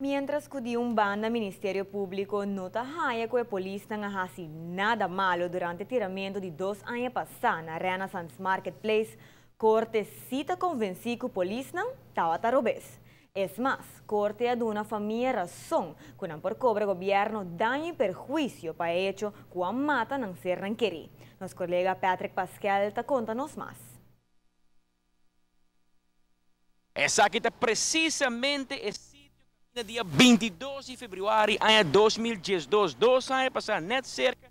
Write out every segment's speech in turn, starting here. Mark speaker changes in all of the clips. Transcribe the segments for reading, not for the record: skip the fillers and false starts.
Speaker 1: Mientras cu di un banda Ministerio Publico no ta haya cu e polisnan a haci nada malo durante tiramento di 2 aña pasa na Renaissance Marketplace, Corte si ta convenci cu polisnan tawata robes. Es mas, Corte a duna famia rason cu nan por cobra gobierno daño y perhuicio pa hecho cu a mata nan sernan keri. Nos colega Patrick Pascal ta conta nos mas.
Speaker 2: Esaki ta precisamente e sitio dia 22 di februari aña 2012, 2 aña pasa, net cerca.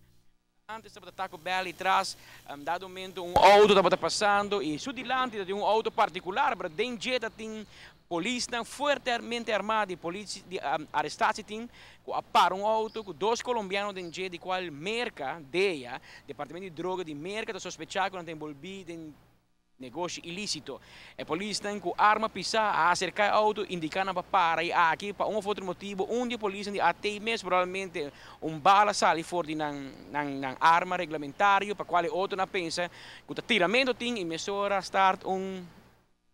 Speaker 2: Antes tabata Taco Bell y tras, dado momento un auto tabata pasando y su dilanti di un auto particular, pero den dje tin polisnan fuertemente arma di polis di arrestatieteam, cu a para un auto cu dos colombiano den dje, di cual Merca, DEA, Departamento di Droga di Merca, ta sospecha cu nan ta envolvi den negoshi ilicito. E polisnan cu arma pisa a acerca e auto, indica pa para y aki, pa un of otro motibo, un di polis di AT mes, probablemente un bala sali for di nan arma reglamentario, pa cual otro a pensa cu tiramento tin y mesora start un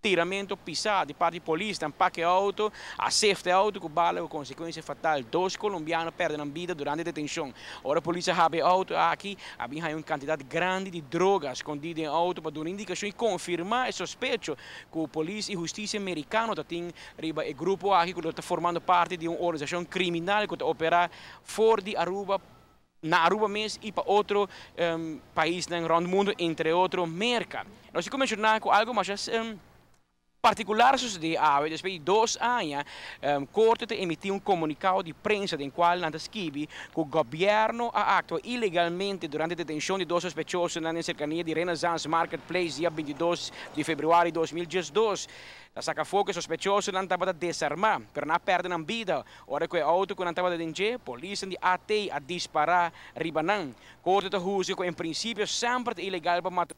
Speaker 2: tiramento pisa di parti polis, pak e auto, a safety auto cu bala cu consecuencia fatal. Dos colombiano a perde nan bida durante detencion. Ora polis a habri e auto aki, a bin un cantidad grandi di droga scondi den auto pa duna indicacion y confirma e sospecho cu polis y husticia americano tin riba e grupo aki cu ta formando parti di un organisacion criminal cu ta opera for di Aruba, na Aruba mes y pa otro pais rond mundo, entre otro Merca. Nos a menciona cu algo mas particular sucede awe, despues di 2 aña, Corte a emiti un comunicado di prensa den cual nan ta skirbi cu gobierno a actua ilegalmente durante detencion di dos sospechoso na cercania di Renaissance Marketplace dia 22 di februari di 2012. Ta saca afo cu sospechosonan tabata desarma, pero nan a perde nan bida. Ora cu e auto cu nan tabata den, polis di AT a dispara riba nan. Corte ta husga cu en principio semper ta ilegal pa mata.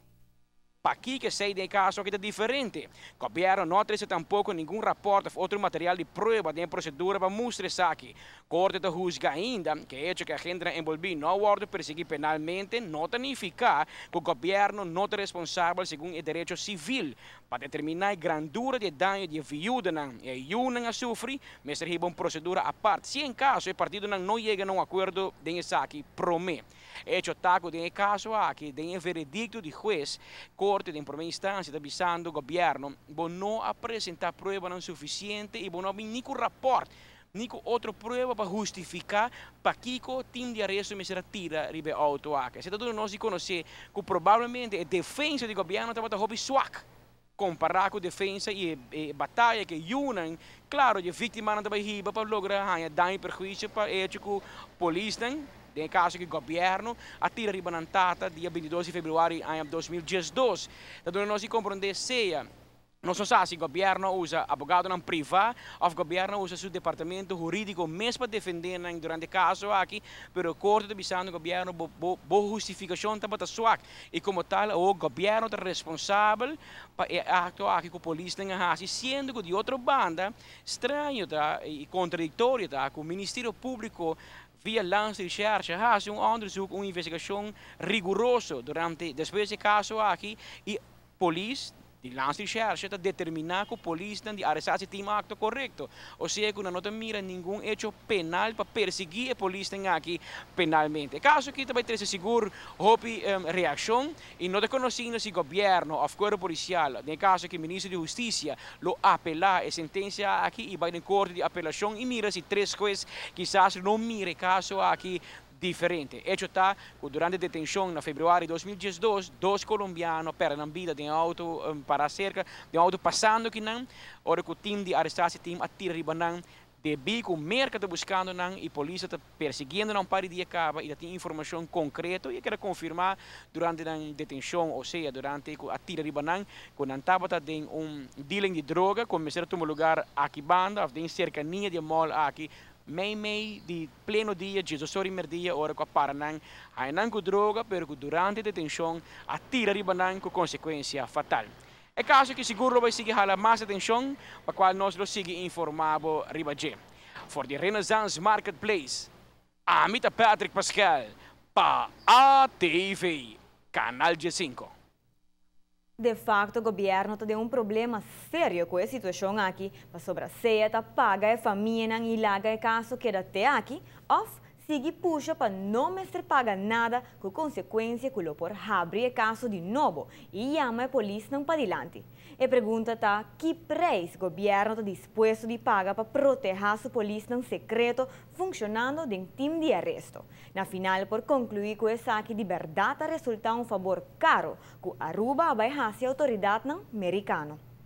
Speaker 2: Aki cu den e caso aki ta diferente. Gobierno no a trece tampoco ningun rapport of otro material di prueba di procedura pa mustra esaki. Corte ta husga ainda cu e hecho cu agente envolvi no a wordo persigui penalmente no ta significa cu gobierno no ta responsabel segun e derecho civil. Pa determina e grandura di daño di viudanan y yiunan a sufri, mester hiba un procedura aparte. Si en caso e partidonan no yega na un acuerdo den esaki prome. Hecho ta cu den e caso aki, den veredicto di hues, Corte di prome instancia ta bisando gobierno, bo no a presenta pruebanan suficiente y bo no ni cu rapport, ni cu otro prueba pa hustifica pakico team di aresto mester a tira riba e auto aki. Esey ta duna nos di conoce cu probablemente e defensa di gobierno tabata hopi zwak compara cu defensa y bataya cu yiunan, claro, di victimanan tambe hiba pa logra haya daño y perhuicio pa hecho cu polisnan, den caso cu gobierno a tira riba nan tata dia 22 di februari aña 2012. Anto nos ta comprende sea nos no sa si gobierno usa abogadonan priva of gobierno usa su departamento huridico mes pa defende nan durante e caso aki, pero Corte ta bisando gobierno bo hustificacion tabata zwak y como tal e gobierno ta responsabel pa e acto aki cu polisnan a haci, siendo cu di otro banda straño ta y contradictorio ta cu Ministerio Publico via Landsrecherche haci un onderzoek, un investigacion riguroso durante despues di e caso aki y polis di Landsrecherche ta determina cu polis di arrestatieteam a actua corecto. O sea cu no ta mira ningun hecho penal pa persigui e polis aki penalmente. E caso aki tambe tin sigur hopi reaccion y no ta conoci si gobierno of cuerpo policial, den caso cu minister di Husticia lo apela e sentencia aki y bay na corte di apelacion y mira si tres hues kisas no mira e caso aki diferente. Hecho ta cu durante detencion na februari di 2012, dos colombiano a perde nan bida den auto para cerca, den auto pasando aki nan, ora cu team di arrestatieteam a tira riba nan, debi cu Merca ta buscando nan y polis ta persiguiendo nan pa dia caba y tin informacion concreto y kier confirma durante e detencion, o sea, durante a tira riba nan, cu nan tabata den un dealing di droga, cu mester a tuma lugar aki banda, of den cercania di mall aki, mei mei di pleno dia, 12 or merdia, ora cu a para nan, haya nan cu droga, pero cu durante detencion a tira riba nan cu consecuencia fatal. E caso cu sigur bay sigui hala mas atencion, pa cual nos lo sigui informa riba dje. For di Renaissance Marketplace, ami ta Patrick Pascal, pa ATV, Canal G5.
Speaker 1: De facto, gobierno ta den un problema serio cu e situacion aki, pasobra sea ta paga e famianan y laga e caso keda te aki, of sigui pusha pa no mester paga nada, cu consecuencia cu lo por habri e caso di nobo y yama e polisnan padilanti. E pregunta ta: ki prijs gobierno ta dispuesto di paga pa proteha su polisnan secreto funcionando den team di aresto? Na final por conclui cu esaki di berdad a resulta un fabor caro cu Aruba a bay haci autoridadnan Mericano.